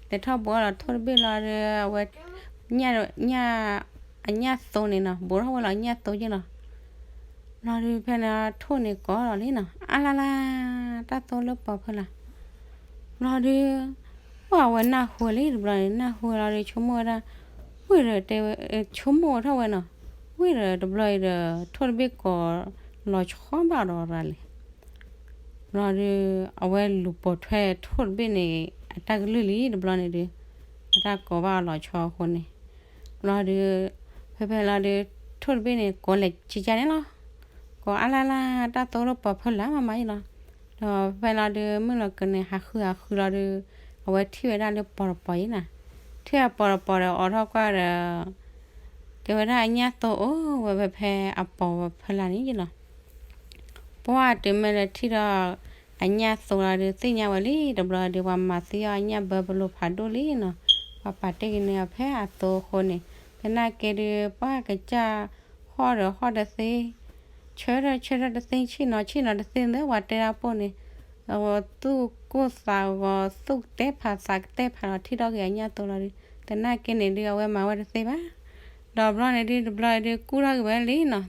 လဲၤထီၣ်ဘူးထီၣ်ဒီးထိၣ်တဘ့ၣ်လီၤဒီး အဝဲ ညၣ် အညၣ်သိန့ၣ်နီၤ, ဘူးထီၣ်ဝဲလီၤအညၣ်သိယ့ၢ်လီၤ. ဘျီဒီးဖဲန့ၣ်ထိၣ်န့ၣ်ကိးလီၤလံနီၤ, အါလါလါ, တၢ်သိလၢပီၤဖၢလၢ်. ဘျီဒီး ပှၢ်အဝဲနၢ်ဟူလံတဘျီန့ၣ်, နၢ်ဟူလီၤဒီး ဆိကမိၣ်ဝဲဒၣ်, ဝ့ၢ်ဒီးတဲဝဲ, ဆိကမိၣ်ထီၣ်ဝဲနီၤ, ဝ့ၢ်ဒီးတဘျီအံၤဒီး ထိၣ်တဘ့ၣ်ကိးလီၤဆီဘၣ်ဒီးရၤလဲၣ်. ဘျီဒီး အဝဲလူၤပိာ်ထွဲထိၣ်တဘ့ၣ်န့ၣ် အတၢ်ကလုၢ်လံတဘျီန့ၣ်ဒီး အတၢ်ကိးဘၣ်အီၤလီၤဆီအဃိန့ၣ်, ဘျီဒီး ဖဲဖဲလီၤဒီး ထိၣ်တဘ့ၣ်န့ၣ် ကိးလဲၤကကါန့ၣ်လီၤ. ကိးအါလါလါ တၢ်သိလၢပီၤဖၢလၢ်မးမးယ့ၢ်လီၤ. ဒီးဖဲလီၤဒီး မုၢ်လီၤကၢၤန့ၣ် ဟးဃုဟးဃုလီၤဒီး အဝဲထံၣ်ဝဲဒၣ်လၢပီၤတပီၤယ့ၢ်နီၤ. ထံၣ်အပီၤတပီၤဒီး အိးထီၣ်ကွၢ်ဒီး တဲဝဲဒၣ်အညၣ်သိအိၣ်ဝဲဖဲဖဲအပီၤဝဲဖၢလၢ်န့ၣ်ယ့ၢ်လီၤ. ပှၢ်တုၤမ့ၢ်လၢထံၣ်ဒီး အညၣ်သိလီၤဒီးသ့ၣ်ညါဝဲလံတဘျီဒီး ပှၤမၤသံအီၤအညၣ်ဘၢပလိာ်ဖးဒိၣ်လံနီၤ. ပှၤပာ်တ့ၢ်ကန့ၢ်အီၤဖဲအသိအဃိန့ၣ်, သနာ်က့ဒီး ပှၢ်ကစၢ်ဟီၣ်ဒီးဟီၣ်တသ့, ဆၢထၢၣ်ဆၢထၢၣ်တသ့, ဆ့ၣ်နီၤဆ့ၣ်နီၤတသ့ သၢပှၤတဲဒၣ်ပိၢ်န့ၣ်, အဝဲသူၣ်ကိၢ်သးဂီၤ သူၣ်ကတဲဖးသးကတဲဖးလီၤ ထံၣ်ထီၣ်က့ၤအညၣ်သိလီၤဒီး သနာ်က့န့ၣ်ဒုးအဝဲမၤဝဲတသ့ဘၣ်. ဒီးဘျီန့ၣ်ဒုးတဘျီဒုးကူၣ်ထီၣ်က့ၤဝဲလံနီၤ.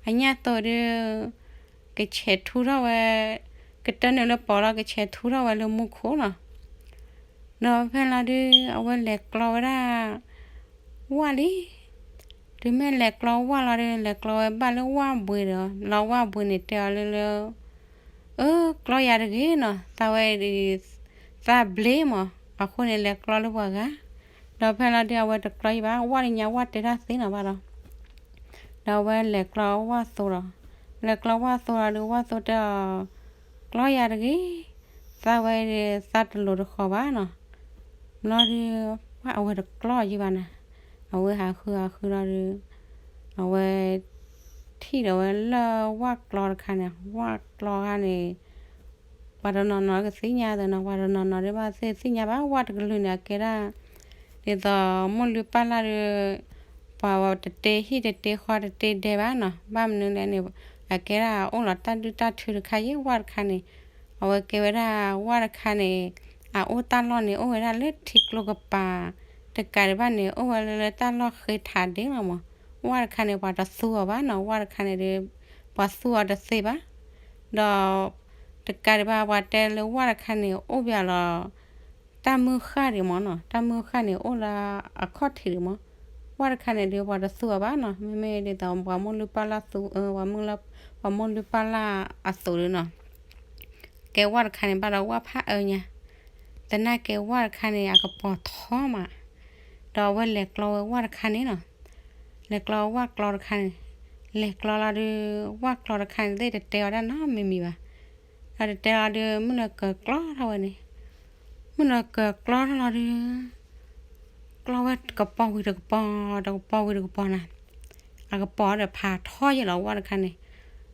အညၣ်သိဒုး ကဆဲးထူထီၣ်ဝဲ, ကတၢၢ်နုာ်လၢပီၤလီၤ ကဆဲးထူထီၣ်ဝဲလၢမူခိၣ်နီၤ. ဒီးဖဲလီၤဒုး အဝဲလဲၤကျီဝဲဒၣ် ဝၣ်လံ. တုၤမ့ၢ်လဲၤကျီဝၣ်လီၤဒီး လဲၤကျီဝဲဘၣ်လၢဝၣ်ဘှ့းဒီး လီၤဝၣ်ဘှ့းန့ၣ်တဲအီၤလၢလၢ အၢ ကျီယၤတဂ့ၤနီၤ, သးဝဲဒၣ် သးဘျ့မး, အဃိန့ၣ်လဲၤကျီလၢပှၤဂၤ. ဒီးဖဲလီၤဒုးအဝဲတကျီယံၤဘၣ်, ဝၣ်တညါဝၣ်တဲတၢ်သ့နီၤဘၣ်ဒီး ဒီးအဝဲလဲၤကျီဝၣ်သိဒီး, လဲၤကျီဝၣ်သိဒီး ဝၣ်သိတဲအီၤ, ကျီယၤတဂ့ၤ, သးဝဲဒၣ် သးတလိၤတဃီၤဘၣ်နီၤ. ဘျီဒုး အဝဲတကျီယံၤဘၣ်နီၤ, အဝဲဟးဃုဟးဃုလီၤဒီး အဝဲ ထံၣ်ဒီးဝဲလၢဝၣ်ကျီတခါန့ၣ်, ဝၣ်ကျီခါန့ၣ် ပှၤတနီၤနီၤကသ့ၣ်ညါသ့နီၤ, ပှၤတနီၤနီၤဒ်ဘၣ်သ့ၣ်သ့ၣ်ညါဘၣ်, ဝၣ်တကလုာ်န့ၣ် အကဲဒၣ် ဒ်သိးမိၢ်လုၢ်ပၢ်လၢ်ဒီး ပှၤတတဲဟံၣ်တတဲဃီတတဲဒဲဘၣ်နီၤ, ဘၣ်မနုၤလဲၣ်န့ၣ် အကဲဒၣ်အိၣ်လီၤတၢ်ဒုၣ်တၢ်ထုတခါယ့ၢ် ဝၣ်တခါန့ၣ်, အဝဲကဲဝဲဒၣ်ဝၣ်တခါန့ၣ် အအိၣ်တၢ်လီၢ်န့ၣ် အိၣ်ဝဲဒၣ်လၢထံကျိကပၤ, တကးဒံးဘၣ်န့ၣ် အိၣ်ဝဲလၢလၢတၢ်လီၢ်ဃ့ထးဒ့လီၤမး, ဝၣ်တခါန့ၣ် ပှၤတသူအီၤဘၣ်နီၤ, ဝၣ်တခါန့ၣ်ဒီး ပှၤသူအီၤတသ့ဘၣ်. ဒီး တကးဒံးဘၣ်ပှၤတဲလၢဝၣ်တခါန့ၣ် အိၣ်ဘၣ်လီၤ တၢ်မုၢ်ဃၢ်ဒံးမးနီၤ, တၢ်မုၢ်ဃၢ်န့ၣ်အိၣ်လၢအခီၣ်ထံးဒံးမး, ဝၣ်တခါန့ၣ်ဒီးပှၤတသူအီၤဘၣ်နီၤ, မ့မ့ၢ်ဒ်သိးပှၤမိၢ်လုၢ်ပၢ်လၢ်သူ, ပှၤမိၢ်လုၢ်ပၢ်လၢ်အသိးဒီးနီၤ, ကဲဝၣ်တခါန့ၣ် ဘၣ်ဒီးဝၣ်ဖးအၢညါ, သနာ်က့ဝၣ်တခါန့ၣ် အကပီၤထီမး, ဒီးအဝဲလဲၤကျီဝဲဝၣ်တခါန့ၣ်နီၤ, လဲၤကျီဝၣ်ကျီတခါန့ၣ်, လဲၤကျီလီၤဒီး ဝၣ်ကျီတခါန့ၣ် သ့ၣ်တတဲအီၤဒၣ်နီတမံၤမံၤဘၣ်. ဒီးတတဲလီၤဒီး မုၢ်လၢကၢၤကျီထီၣ်ဝဲန့ၣ်, မုၢ်လၢကၢၤကျီထီၣ်လီၤဒီး ကျီဝဲတကပီၤဝံၤတကပီၤ, တကပီၤဝံၤတကပီၤနီၤ, အကပီၤဒီးဖးထီယ့ၢ်လီၤဝၣ်တခါန့ၣ်,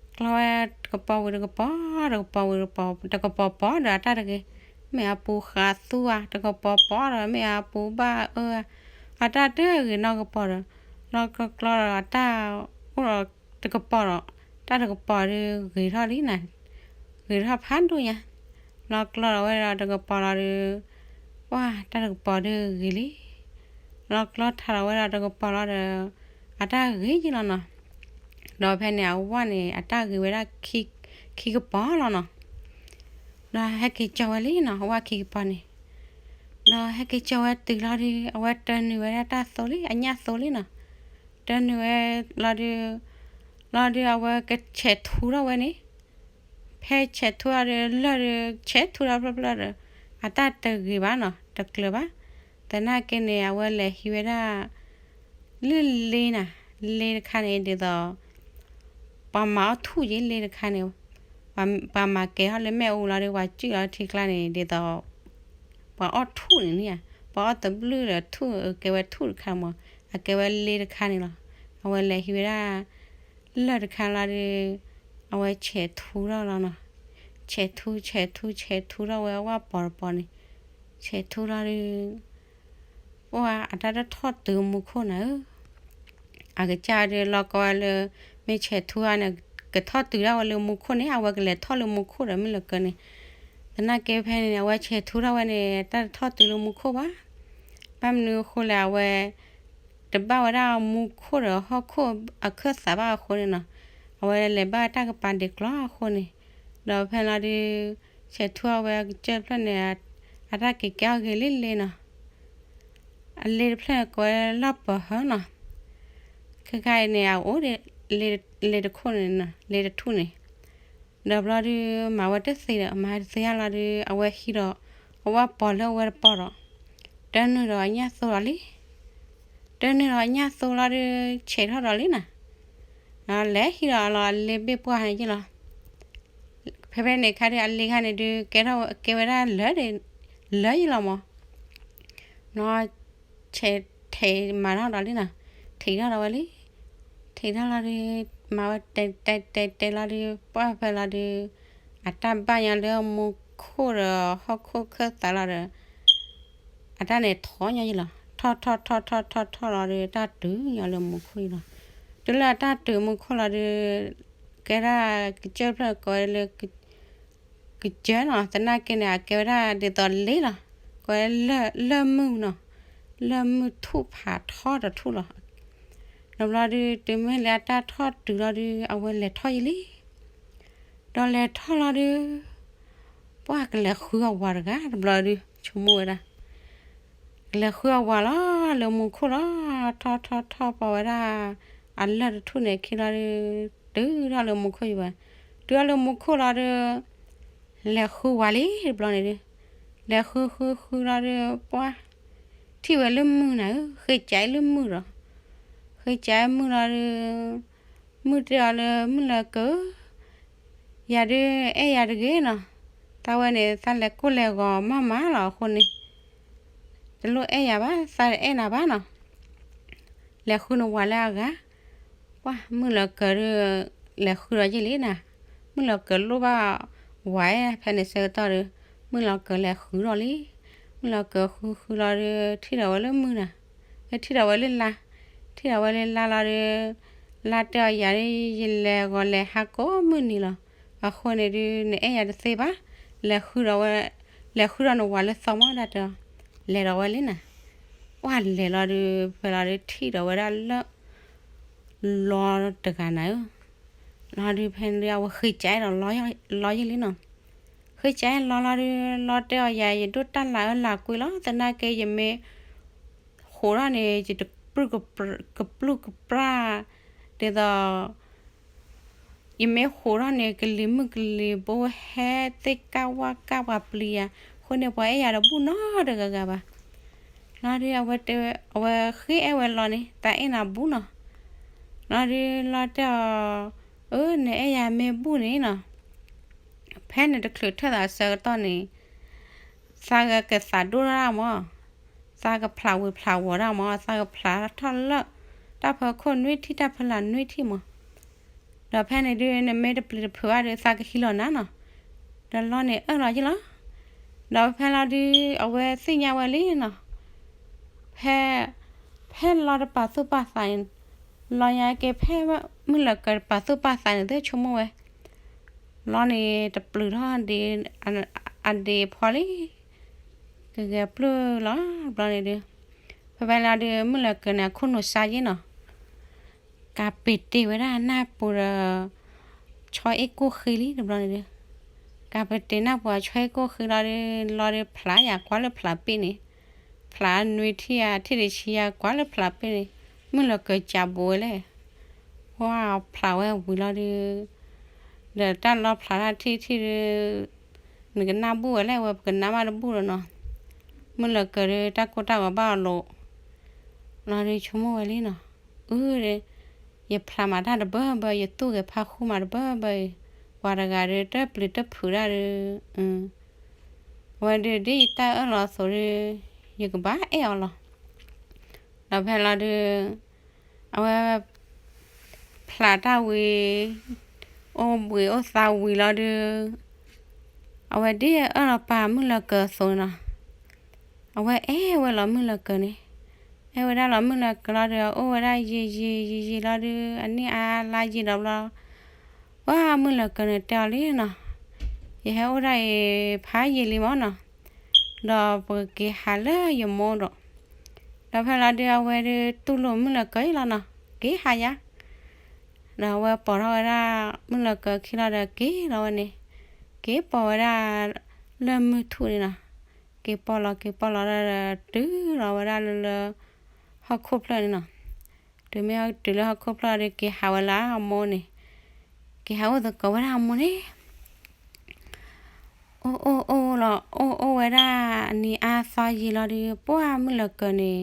ကျီဝဲတကပီၤဝံၤတကပီၤ, တကပီၤဝံၤတကပီၤ, တကပီၤပီၤဒီးအတၢ်တဂ့ၤ, မ့ၢ်အပူၤဃးသူဧါ, တကပီၤပီၤဒီးမ့ၢ်အပူၤဘၣ်အၢဧါ, အတၢ်တဂ့ၤနီတကပီၤဒီး, လီၤကျီကျီဒီးအတၢ်အိၣ်ဒီးတကပီၤဒီး, တၢ်တကပီၤဒီးဂ့ၤထီၣ်လံနီၤ, ဂ့ၤထီၣ်ဖးဒိၣ်ညါ, လီၤကျီဒီးဝဲဒီးတကပီၤလီၤဒီး ပှၢ်တၢ်တကပီၤဒီးဂ့ၤလံ, လီၤကျီထးဒီးဝဲဒီးတကပီၤလီၤဒီး အတၢ်ဂ့ၤယ့ၢ်လီၤနီၤ, ဒီးဖဲန့ၣ်အဝၣ်န့ၣ် အတၢ်ဂ့ၤဝဲဒၣ် ခံကပီၤလီၤနီၤ, ဒီးဟဲက့ၤကၠီဝဲလံနီၤ, အဝၣ်ခံကပီၤန့ၣ်, ဒီးဟဲက့ၤကၠီဝဲတုၤလီၤဒီး အဝဲတၢၢ်နုာ်ဝဲဒၣ်တၢ်သိလံ အညၣ်သိလံနီၤ, တၢၢ်နုာ်ဝဲလီၤဒီး, လီၤဒီးအဝဲကဆဲးထူထီၣ်ဝဲန့ၣ် ဖဲဆဲးထူထီၣ်ဒီးလၢၢ်ဒီး ဆဲးထူထီၣ်ဖျၢၣ်ဖျၢၣ်ဒီး အတၢ်တဂ့ၤဘၣ်နီၤ, တကျၢၤဘၣ်, သနာ်က့န့ၣ် အဝဲလဲၤဟံးဝဲဒၣ် လၢၢ်လ့နၤ, လ့တခါန့ၣ်ဒ်သိး ပှၤမၤအီၣ်ထူၣ်ယ့ၢ်လ့တခါန့ၣ်, ပှၤမၤကဲၤထီၣ်လၢမဲာ်အူလီၤဒီးပှၤစုၣ်လီၤထံကျါန့ၣ် ဒ်သိး ပှၤအီၣ်ထူၣ်န့ၣ်န့ၣ်ဧါ, ပှၤအီၣ်သဘျုၣ်ဒီးထူၣ် ကဲဝဲထူၣ်တခါမး, အကဲဝဲလ့တခါန့ၣ်လီၤ, အဝဲလဲၤဟံးဝဲဒၣ် လၢၢ်တခါလီၤဒီး အဝဲဆဲးထူထီၣ်လီၤနီၤ, ဆဲးထူ ဆဲးထူ ဆဲးထူထီၣ်ဝဲအဝၣ်ပီၤတပီၤန့ၣ်, ဆဲးထူလီၤဒီး ပှၢ်အတၢ်တထီၣ်တုၤမူခိၣ်နၤဧၢ, အကစၢ်ဒုးလီၤကီဝဲလၢ မ့ၢ်ဆဲးထူဧါန့ၣ် ကထီၣ်တုၤဒၣ်ဝဲလၢမူခိၣ်န့ၣ် အဝဲကလဲၤထီၣ်လၢမူခိၣ်ဒီးမုၢ်လၢၤကၢန့ၣ်, သနာ်က့ဖဲန့ၣ်န့ၣ် အဝဲဆဲးထူထီၣ်ဝဲန့ၣ် တၢ်တထီၣ်တုၤလၢမူခိၣ်ဘၣ်. ဘၣ်မနုၤအဃိလဲၣ် အဝဲ တဘၣ်ဝဲဒၣ်မူခိၣ်ဒီးဟီၣ်ခိၣ်အခၢၣ်သးဘၣ်အဃိန့ၣ်နီၤ, အဝဲလဲၤဘၣ်တၢ်ကပၤဒ့းကျီအဃိန့ၣ်, ဒီးဖဲလီၤဒုး ဆဲးထူအဝဲအကစၢၢ်တဖျၢၣ်န့ၣ် အတၢ်က့ၤကဲအီၣ်ဂ့ၤလံလံနီၤ အလ့တဖျၢၣ်န့ၣ်ကိးဝဲလီၢ်ပၢၤဟၢနီၤ, ခဲခါအံၤန့ၣ် အအိၣ်ဒံး လ့တခိၣ်န့ၣ် လ့တထူၣ်န့ၣ်, ဒီးဘျီဒုး မၤဝဲတသ့ဒီး မၤတသ့အလီၤဒုး အဝဲဟံးဒီး အဝဲပီၤလၢအဝဲတပီၤဒီး တၢ်နုာ်ဒီးအညၣ်သိလီၤလံ, တၢ်နုာ်ဒီးအညၣ်သိလီၤဒုး ဆဲးထီၣ်ဒီးလံနီၤ, လဲၤဟံးဒီးအလီၤအလ့ဘ့ၣ်ပှၢ်န့ၣ်ယ့ၢ်လီၤ. ဖဲဖဲန့ၣ်ခါဒုး အလ့ခါန့ၣ်ဒုး ကဲထီၣ်ကဲဝဲဒၣ်လၢ လၢယ့ၢ်လီၤမး နီၤ, ဆဲးထီၣ်မၤထီၣ်ဒီးလံနီၤ, ထံးထီၣ်ဒီးဝဲလံ, ထံးထီၣ်လီၤဒုး မၤဝဲတဲတဲတဲတဲလီၤဒုး ပှၢ်ဖဲလီၤဒုး အတၢ်ဘၣ်ညီလၢမူခိၣ်ဒီးဟီၣ်ခိၣ်ခၢၣ်သးလီၤဒီး အတၢ်န့ၣ်ထီၣ်ညီယ့ၢ်လီၤ, ထီၣ်ထီၣ်ထီၣ်ထီၣ်ထီၣ်ထီၣ်လီၤဒုး တၢ်တုၤညီလၢမူခိၣ်ယ့ၢ်လီၤ. တုၤလၢအတၢ်တုၤမူခိၣ်လီၤဒုး ကဲဒၣ်ကစၢၢ်ဖျၢၣ်ကိးဝဲလၢ ကစၢၢ်နီၤ, သနာ်က့န့ၣ် အကဲဝဲဒၣ်ဒ်သိးလ့လီၤ, ကိးဝဲလၢၢ်မုၢ်နီၤ, လၢၢ်မုၢ်ထူၣ်ဖးထီတထူၣ်လီၤ. ဒီးဘျီဒုး တုၤမ့ၢ်လၢအတၢ်ထီၣ်တုၤလီၤဒုး အဝဲလဲၤထီၣ်ယံၤလံ, ဒီးလဲၤထီၣ်လီၤဒုး ပှၢ်ကလဲၤဃုအဝၤတဂၤတဘျီဒုး ဆိကမိၣ်ဝဲဒၣ် ကလဲၤဃုအဝၤလီၤလၢမူခိၣ်လီၤ, ထီၣ်ထီၣ်ထီၣ်ပီၤဝဲဒၣ် အလၢၢ်တထူၣ်န့ၣ်ခံလီၤဒုး တုၤထီၣ်လၢမူခိၣ်ယံၤဝဲ, တုၤထီၣ်လၢမူခိၣ်လီၤဒုး လဲၤဃုဝၤလံတဘျီန့ၣ်ဒုး, လဲၤဃုဃုဃုလီၤဒုး ပှၢ် ထံၣ်ဝဲလၢမုၢ်နၤဧၢ, ဃ့ကးလၢမုၢ်ဒီး ဃ့ကးမုၢ်လီၤဒုး မုၢ်တဲအီၤလၢမုၢ်လၢကၢ ယၤဒုးအဲၣ်ယၤတဂ့ၤနီၤ, သးဝဲန့ၣ် သးလဲၤကိၢ်လဲၤဂီၤမးမးလီၤအဃိန့ၣ် တလိၣ်အဲၣ်ယၤဘၣ်, သးတအဲၣ်နၤဘၣ်နီၤ, လဲၤဃုနဝၤလၢအဂၤ, ပှၢ်မုၢ်လၢကၢဒုး လဲၤဃုဒီးယ့ၢ်လံနၤ, မုၢ်လၢကၢလိၣ်ဘၣ်ဝၤဖဲန့ၣ်ဆၢကတီၢ်ဒီး မုၢ်လၢကၢလဲၤဃုဒီးလံ, မုၢ်လၢကၢဃုဃုလီၤဒုး ထံၣ်ဒီးဝဲလၢမုၢ်နၤ, ထံၣ်ဒီးဝဲလၢလါ, ထံၣ်ဒီးဝဲလၢလါလီၤဒုး လါတဲအီၤယၤဒုး ယလဲၤဂီၤလဲၤဟးကိးမုၢ်နံၤလီၤ, အဃိန့ၣ်ဒုး နအဲၣ်ယၤတသ့ဘၣ်, လဲၤဃုဒီးဝဲ, လဲၤဃုဒီးနဝၤလၢသီမးဒၣ်တဲအီၤ, လဲၤဒီးဝဲလံနၤ, ပှၢ်လဲၤလီၤဒုး ဖဲလီၤဒုး ထံၣ်ဒီးဝဲဒၣ်လၢ လီတဂၤနၤဧၢ, လီၤဒုးဖဲန့ၣ်ဒုး အဝဲဃ့ကးဒီးလီယ့ၢ်လံနီၤ, ဃ့ကးလီလီၤဒုး လီတဲအီၤယၤ ယဒိၣ်တၢ်လၢအၢလၢကွံလီၤ, သနာ်က့ယမ့ၢ် ဃိးထီၣ်န့ၣ် ယတပျုၢ်ကပျၢ် ဒ်သိး ယမ့ၢ်ဃိးထီၣ်န့ၣ် ကလံၤမုၢ်ကလံၤဘိဟဲသ့ၣ်ကၢ်ဝၣ်ကၢ်ပှၤပျံၤယၤ, အဃိန့ၣ် ပှၤအဲၣ်ယၤတဘူၣ်နီတဂၤဂၤဘၣ်. လီၤဒုး အဝဲတဲ, အဝဲဃ့အဲၣ်ဝဲလီၤန့ၣ် သးအဲၣ်နၤဘူၣ်နီၤ. လီၤဒုးလီၤတဲအီၤ, အၢ နအဲၣ်ယၤမ့ၢ်ဘူၣ်န့ၣ်နီၤ, ဖဲနတချုးထၢၣ်သးအဆၢကတီၢ်န့ၣ် သးကကသးဒိၣ်ထီၣ်ဒၣ်မး, သးကဖျးဝံၤဖျးဝီၤဒၣ်မး, သးကဖျးထီၣ်လၢ တၢ်ဖီခိၣ်နွံထံၣ် တၢ်ဖီလာ်နွံထံၣ်မး. ဒီးဖဲန့ၣ်ဒုး နမ့ၢ်တပျံၤတဖုးဘၣ်ဒီး သးကဟံးလီၤနၤနီၤ. ဒီးလီန့ၣ်အၢၣ်လီၤယ့ၢ်လီၤ. ဒီးဖဲလီၤဒုး အဝဲသ့ၣ်ညါဝဲလံနီၤ. ဖဲ, ဖဲလီတပာ်သူၣ်ပာ်သးန့ၣ်, လီညါက့ၤဖဲ မုၢ်လၢကၢၤတပာ်သူၣ်ပာ်သးန့ၣ် သ့ၣ်ဆိကမိၣ်ဝဲ, လီန့ၣ်တပျုးထီၣ်ဒံး အဒံးဖီလံ, ကဂဲၤပျုၢ်လီၤဘျီန့ၣ်ဒုး, ဖဲဖဲလီၤဒုး မုၢ်လၢကၢၤန့ၣ် အခိၣ်နူာ်စါယ့ၢ်နီၤ. ကးပ့ၤတ့ၢ်ဝဲဒၣ်နၢ်ပူၤဒီး ဆီအ့ၣ်ကိၢ်ဃ့လံတဘျီန့ၣ်ဒုး, ကးပ့ၤတ့ၢ်နၢ်ပူၤအဆီအ့ၣ်ကိၢ်ဃ့လီၤဒုး လီဒုးဖျးယၤကွၢ်လၢဖျးပ့ၣ်န့ၣ်, ဖျးနွံထံၣ်ဧါ ထံၣ်တဆံဧါ ကွၢ်လၢဖျးပ့ၣ်န့ၣ်, မုၢ်လၢကၢၤကးဘူးဝဲလဲၣ်. ဝါဖျးဝဲဝံၤလီၤဒုး, ဒီးတၢ်လီဖျးတၢ်ထံၣ်ထံၣ်ဒုး, နကနၢ်ဘူၣ်ဝဲလဲၣ် ဝဲပကနၢ်မးတဘူၣ်ဒီးနီၤ. မုၢ်လၢကၢၤဒုး တၢ်ကိၢ်တၢ်ဂီၤဘၣ်အီၤလိာ်, လီၤဒုးဆိကမိၣ်ဝဲလံနီၤ. အၢ ယဖျးမးတၢ်တဘၢဘၢ ယသူၣ်ဂဲၤဖးဃူမးတဘၢဘၢအံၤ, ပှၤတဂၤဒုး တပျံၤတဖုးတၢ်ဒုး, အဝဲဒုး ဒ်ယတၢ်အၢၣ်လီၤအသိးဒုး ယကဘၣ်အဲၣ်အီၤလီၤ. ဒီးဖဲလီၤဒုး အဝဲ ဖျးတၢ်ဝံၤ အိၣ်ဘှံးအိၣ်သါဝံၤလီၤဒုး, အဝဲဒ်အၢၣ်လီၤပာ်မုၢ်လၢကၢၤအသိးနီၤ. အဝဲအဲၣ်ဝဲလီၤမုၢ်လၢကၢၤန့ၣ်, ဟဲဝဲဒၣ်လီၤမုၢ်လၢၤကၢၤလီၤဒီး အိၣ်ဝဲဒၣ်ယံာ်ယံာ်ယံာ်ယံာ်လီၤဒီး အနံၣ်အါလါယံာ်ဒီးဘျီ, ပှၢ်မုၢ်လၢၤကၢၤန့ၣ်တဲအီၤလံနီၤ, ယဟဲအိၣ်ဒၣ်အံၤဖးယံာ်လံမၢ်နီၤ, ဒီးပကက့ၤဟးလၢယမိၢ်ဒီး, ဒီးဖဲလီၤဒုးအဝဲဒုးတူၢ်လိာ်မုၢ်လၢၤကၢၤအံၤလီၤနီၤ, က့ၤဟးယါ ဒီးအဝဲပိာ်ထီၣ်ဝဲဒၣ်မုၢ်လၢၤကၢၤခံလီၤဒီးက့ၤလီၤဝဲန့ၣ်, က့ၤပိာ်ဝဲဒၣ်လၢၢ်မုၢ်ထူၣ်န့ၣ်နီၤ, က့ၤပိာ်လီၤက့ၤပိာ်လီၤဒီး တုၤလီၤဝဲဒၣ်လၢလၢ ဟီၣ်ခိၣ်ဖျၢၣ်န့ၣ်နီၤ, တုၤမ့ၢ်တုၤလၢဟီၣ်ခိၣ်ဖျၢၣ်ဒီးက့ၤဟးဝဲလၢအမိၢ်န့ၣ်, က့ၤဟးအိၣ်သကိးဝဲဒၣ်အမိၢ်န့ၣ် အိၣ်အိၣ်အိၣ်လီၤ အိၣ်အိၣ်ဝဲဒၣ်အနံၤအါသီယံာ်လီၤဒီး ပှၢ်မုၢ်လၢၤကၢၤန့ၣ်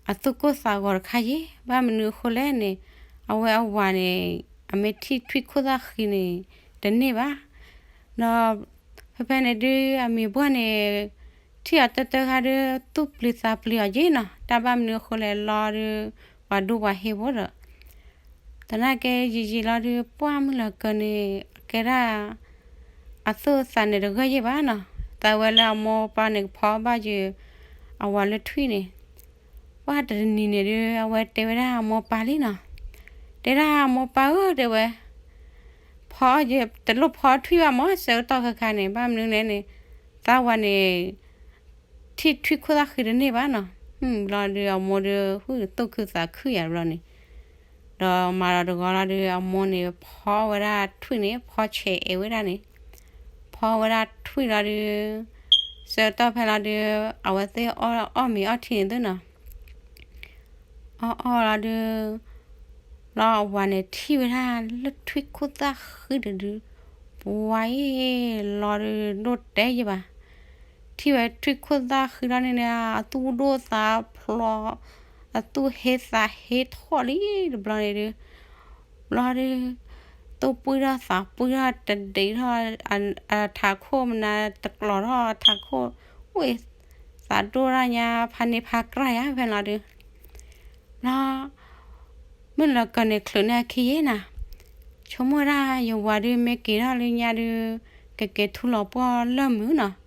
အသူၣ်ကိၢ်သးဂီၤတခါယံာ်, ဘၣ်မနုၤအဃိလဲၣ်န့ၣ်, အဝဲအဝၤန့ၣ် အမ့ၢ်ထံၣ်ထွံၣ်ခိၣ်သၣ်ဃံန့ၣ် တန့ၢ်ဘၣ်, ဒီး ဖဲဖဲန့ၣ်ဒုး အမံၤပှၢ်န့ၣ် ထံၣ်အီၤတၢတၢခါဒုး သူၣ်ပျံၤသးပျံၤအီၤယံာ်နီၤ, တၢ်ဘၣ်မနုၤအဃိလဲၣ်လီၤဒုး ပှၤဒူပှၤဟ့ၣ်ဖိဒီး သနာ်က့ယံာ်ယံာ်လီၤဒုး ပှၢ်မုၢ်လၢၤကၢၤန့ၣ် အကဲဒၣ် အသူၣ်အသးန့ၣ်တဂၢၢ်ယံာ်ဘၣ်နီၤ, သးဝဲလၢအမိၢ်ပၢ်န့ၣ်ကဖီဘၣ်ယုာ် အဝၤလၢထွံၣ်န့ၣ်, ပှၢ်တနံၤန့ၣ်ဒုး အဝဲတဲဝဲဒၣ်အမိၢ်ပၢ်လံနီၤ, တဲဒၣ်အမိၢ်ပၢ်ဧၢ တဲဝဲ ဖီယတလိၣ်ဖီထွံၣ်ဘၣ်မၢ် ဆၢကတီၢ်ခဲခါန့ၣ် ဘၣ်မနုၤလဲၣ်န့ၣ်, သးဝၤန့ၣ် ထံၣ်ထွံၣ်ခိၣ်သၣ်ဃံတန့ၢ်ဘၣ်နီၤ, ဘျီဒုးအမိၢ်ဒုး ဟုၣ်သူၣ်ခုသးခုယၤဘျီန့ၣ်, ဒီးမၤဒီးတဂီၤလီၤဒုး အမိၢ်န့ၣ် ဖီဝဲဒၣ်ထွံၣ်န့ၣ် ဖီဆဲးအဲၣ်ဝဲဒၣ်န့ၣ်, ဖီဝဲဒၣ်ထွံၣ်လီၤဒုး ဆၢကတီၢ်ဖဲလီၤဒုး အဝဲသ့ၣ်အီၣ်မ့ၤအီထံန့ၣ်သုနီၤ အီၣ်အီၣ်လီၤဒုး လီၤအဝၤန့ၣ်ထံၣ်ဝဲဒၣ်လၢထွံၣ်ခိၣ်သၣ်ဃံတဒု ပှၤအံၤလီၤဒုးဒိၣ်တဲယဘၣ်, ထံၣ်ဝဲထွံၣ်ခိၣ်သၣ်ဃံလီၤန့ၣ်န့ၣ် အသူၣ်ဒိၣ်သးဖျိး, အသူၣ်ဟ့သးဟ့ထီၣ်လံတဘျီန့ၣ်ဒုး ဘျီဒုး သူၣ်ပှံၢ်ထီၣ်သးပှံၢ်ထီၣ်တဒံးထီၣ် ထးခိၣ်မနုၤတကျိၤထီၣ်ထးခိၣ်, အိၣ်သးဒိၣ်ထီၣ်ညါဖးန့ၢ်ဖးကြၢ်ယါဖဲလီၤဒုး ဘျီ မုၢ်လၢၤကၢၤန့ၣ်ချုးန့ၢ်အခံယဲနီၤ, ဆိကမိၣ်ဝဲဒၣ်ယဝၤဒုးမ့ၢ်က့ၤထီၣ်လၢညါဒုး ကက့ၤထူလီၤပှီၢ်လၢၢ်မုၢ်နီၤ,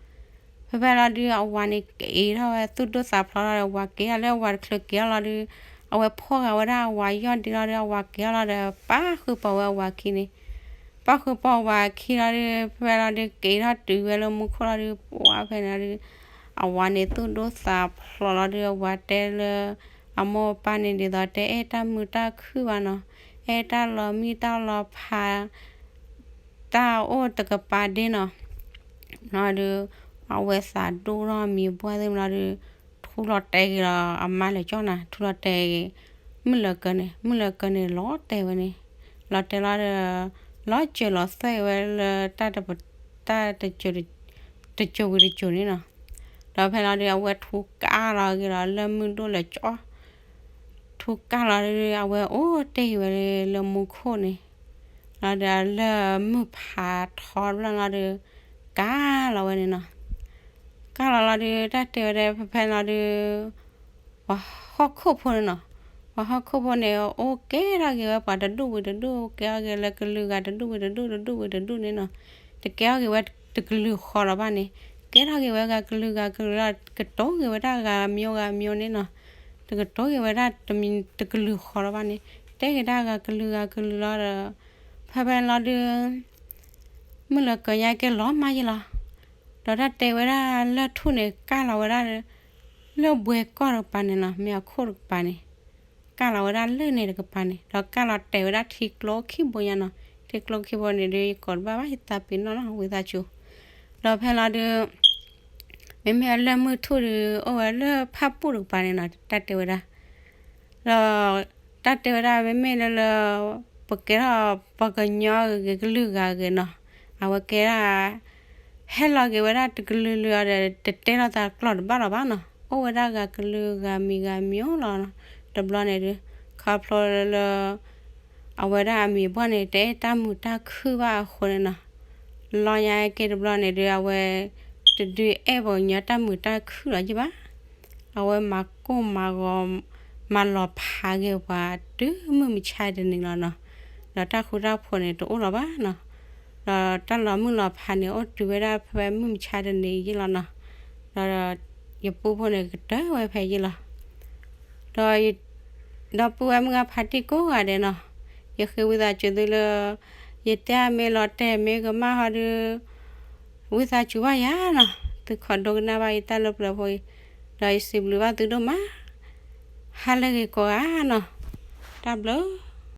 ဖဲဖဲလီၤဒုးအဝၤန့ၣ်က့ၤထီၣ်ဝဲသူၣ်ဒိၣ်သးဖျိးလီၤဒီး အဝၤက့ၤထီၣ်လၢအဝၤတချုးက့ၤထီၣ်လီၤဒုး အဝဲဖီၣ်ဂာ်ဝဲဒၣ်အဝၤယီၢ်ဒ့လီၤဒီး အဝၤက့ၤထီၣ်လီၤဒီး ပာ်ဃုာ်ပိာ်ဝဲအဝၤခံန့ၣ်, ပာ်ဃုာ်ပိာ်အဝၤခံလီၤဒုး ဖဲဖဲလီၤဒုးက့ၤထီၣ်တုၤဝဲလၢမူခိၣ်လီၤဒုး ပှၤဖဲန့ၣ်လီၤဒုး အဝၤန့ၣ်သူၣ်ဒိၣ်သးဖျိးလီၤဒုး အဝၤတဲလၢ အမိၢ်အပၢ်န့ၣ်ဒ်သိးတဲအဲၣ်တၢ်မုာ်တၢ်ခုၣ်ဘၣ်နီၤ, အဲၣ်တၢ်လီၤမံတၢ်လီၤဖး တၢ်အိၣ်တကပၤဒ့နီၤ, လီၤဒုး အဝဲသးဒိၣ်ထီၣ်မံၤပှၢ်သ့ၣ်မးလီၤဒုး ထူလီၤတဲာ်က့ၤလီၤအမါလဲၤကၠီနၤ ထူလီၤတဲာ်က့ၤ မုၢ်လၢၤကၢၤန့ၣ် မုၢ်လၢၤကၢၤန့ၣ်လီၤတဲာ်ဝဲန့ၣ်, လီၤတဲာ်လီၤဒီး လီၤစၢၤလီၤသွဲၣ်ဝဲလၢ တၢ်တ တစိၤဝံၤတစိၤန့ၣ်နီၤ, ဒီးဖဲလီၤဒုး အဝဲထူကၢ်လီၤက့ၤလီၤလၢမုၢ်ဒိၣ်လဲၤကၠီ ထူကၢ်လီၤဒုး အဝဲအိၣ်တ့ၢ်ဝဲလၢမူခိၣ်န့ၣ်, လီၤဒီးလၢမုၢ်ဖးထီတဘျီလီၤဒုး ကၢ်လီၤဝဲန့ၣ်နီၤ, ကၢ်လီၤလီၤဒုး တၢ်တဲဝဲဒၣ်ဖဲဖဲလီၤဒုး ပှၤဟီၣ်ခိၣ်ဖိန့ၣ်နီၤ, ပှၤဟီၣ်ခိၣ်ဖိန့ၣ် အိၣ်ကဲထီၣ်က့ၤဝဲပှၤတဒူၣ်ဝံၤတဒူၣ် ကဲထီၣ်က့ၤလၢကလုာ်ဂၤတဒူၣ်ဝံၤတဒူၣ် တဒူၣ်ဝံၤတဒူၣ်န့ၣ်နီၤ, တကဲထီၣ်က့ၤဝဲတကလုာ်ဃီလီၤဘၣ်န့ၣ်, ကဲထီၣ်က့ၤဝဲဂၤကလုာ်ဂၤကလုာ်လီၤ ကတိၤက့ၤဝဲဒၣ်ဂၤမံၤဂၤမံၤန့ၣ်နီၤ, တကတိၤက့ၤဝဲဒၣ်တမံၤတကလုာ်ဃီလီၤဘၣ်န့ၣ်, တဲက့ၤဒၣ်ဂၤကလုာ်ဂၤကလုာ်လီၤဒီး ဖဲဖဲလီၤဒုး မုၢ်လၢၤကၢၤညါကဲလီၤမၢ်ယဲလီၤ, ဒီးတၢ်တဲဝဲဒၣ်လၢၢ်ထူၣ်န့ၣ် ကၢ်လီၤဝဲဒၣ် လၢၢ်ဘှဲကီၢ်တကပၤန့ၣ်နီၤ မ့ၢ်အခိၣ်တကပၤန့ၣ်, ကၢ်လီၤဝဲဒၣ်လၢၢ်န့ၣ်တကပၤန့ၣ် ဒီးကၢ်လီၤတဲာ်ဝဲဒၣ်ထံကျိခံဘိညါနီၤ, ထံကျိခံဘိန့ၣ်ဒုး ယကိးတဘၣ်ဘၣ် ယသးပ့ၤနီၣ်နီၤ ဝံသးစူၤ, ဒီးဖဲလီၤဒုး မ့မ့ၢ်လၢၢ်မုၢ်ထူၣ်ဒုး အိၣ်ဝဲလၢဖၣ်ပူၣ်တကပၤန့ၣ်နီၤ တၢ်တဲဝဲဒၣ် ဒီးတၢ်တဲဝဲဒၣ် မ့မ့ၢ်လၢလၢ ပကဲထီၣ်ပှၤကညီဂ့ၤ ကလုာ်ဂၤဂ့ၤနီၤ, အဝဲကဲဒၣ် ဟဲလီၤက့ၤဝဲဒၣ်တကလုာ်လုာ်အီၤဒီး တတဲလီၤသးကျိာ်တဘၣ်လီၤဘၣ်နီၤ, အိၣ်ဝဲဒၣ်ဂၤကလုာ်ဂၤမံၤဂၤမံၤလီၤနီၤ, တဘျီန့ၣ်ဒုး ခီဖျိလၢ အဝဲဒၣ်အမံၤပှၢ်န့ၣ် တအဲၣ်တၢ်မုာ်တၢ်ခုၣ်ဘၣ်အဃိန့ၣ်နီၤ, လီၤညါက့ၤတဘျီန့ၣ်ဒုး အဝဲ တဒုးအဲၣ်ပှၤကညီတၢ်မုာ်တၢ်ခုၣ်လီၤယံၣ်ဘၣ်, အဝဲမၤကိၢ်မၤဂီၤ မၤလီၤဖးက့ၤပှၤတုၤမုၢ်မဆါတနံၤလီၤနီၤ, ဒီးတၢ်ဃူတၢ်ဖိးန့ၣ်တအိၣ်လီၤဘၣ်နီၤ, ဒီးတၢ်လီၤမုၢ်လီၤဖးန့ၣ် အိၣ်တုၤဝဲဒၣ်ဖဲမုၢ်မဆါတနံၤယံၣ်လီၤနီၤ, ဒီးယပူဖိန့ၣ်ကတၢၢ်ဝဲဖဲယံၣ်လီၤ, ဒီး ဒီပုၢ်ဝဲၢ်မုၣ်အဖါတံၢ်ကိးဂၤဒဲးနီၤ, ယဃ့ဝံသးစူၤသုလၢ ယတဲမ့ၢ်လီၤတဲာ်မ့ၢ်ကမၣ်ဟီဒုး ဝံသးစူၤဘၣ်ယၤနီၤ, သုခိးဒိကနၣ်ဘၣ်ယတၢ်လၢပျၢၤဖိအံၤ, ဒီးယစံးဘျုးဘၣ်သုဒိၣ်မး, ဟါလၢဂ့ၤကိးဂၤနီၤ, တၢ်ဘျုး